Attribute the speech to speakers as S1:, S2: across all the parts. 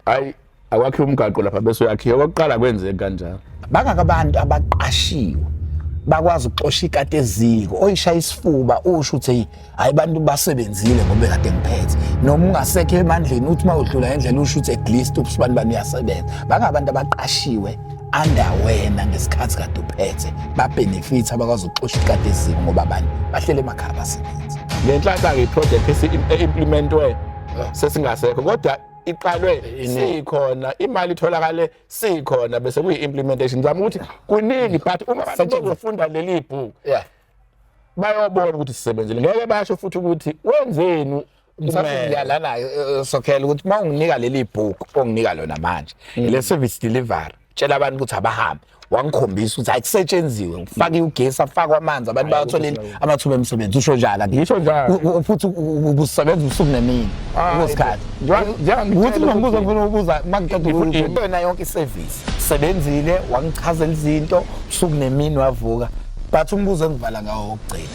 S1: Hayi, akwakhiwe umgaqo lapha bese uyakhiwa. Okokuqala kwenzeki kanjalo.
S2: Bangaka abantu abaqashiwe bakwazi ukuxosha ikati eziko, oyishaya isifuba usho ukuthi hey, hayi, abantu basebenzile ngoba kade ngiphethe, noma ungasekho emandleni, uthi uma udlula endlela usho ukuthi at least ubusibani bani uyasebenza. Bangabantu abaqashiwe under wena ngesikhathi kade uphethe, ba-benefit, abakwazi ukuxosha ikati eziko ngoba abanye bahlele emakhaya basebenzi.
S1: Ngenhlanhla-ke i-project esi-implementwe sesingasekho, kodwa iqalwe sikhona, imali itholakale sikhona, bese kuyi-implementation. Ngizama ukuthi kuningi, but uma abantu bezofunda leli bhuku bayobona ukuthi sisebenzile, ngeke basho futhi ukuthi wenzeni.
S2: Ngiyalana sokhela ukuthi uma unginika leli bhuku onginika lona manje le service delivery, tshela abantu ukuthi abahambe, wangikhombisa ukuthi ayisetshenziwe, ngifake ugesi, afakwe amanzi, abantu bayathola amathuba emisebenzi, usho njalo?
S1: Ngisho njalo.
S2: Futhi ubusebenza ubusuku nemini kusikhathi. Ukuthi kunombuzo ngifuna ukubuza makuqeda yona yonke i-service sebenzile, wangichazela izinto usuku nemini, wavuka, but umbuzo engivala ngawo wokugcina: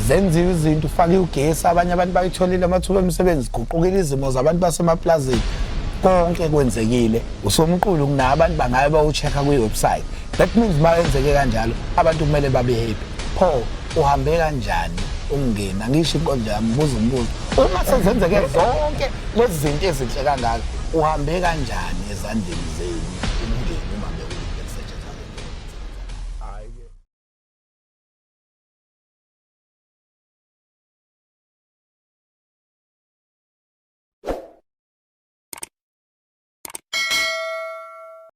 S2: zenziwe izinto, ufake ugesi, abanye abantu bayitholile amathuba emisebenzi, guqukile izimo zabantu basemaplazini, konke kwenzekile, usomqulu kunabantu bangaye bawu-check-a kwi-website. That means uma yenzeke kanjalo, abantu kumele babe happy. Pho uhambe kanjani umngena? Ngisho inkondlo yami, buza umbuzo: uma sezenzeke zonke lezi zinto ezinhle kangaka, uhambe kanjani ezandleni zenu?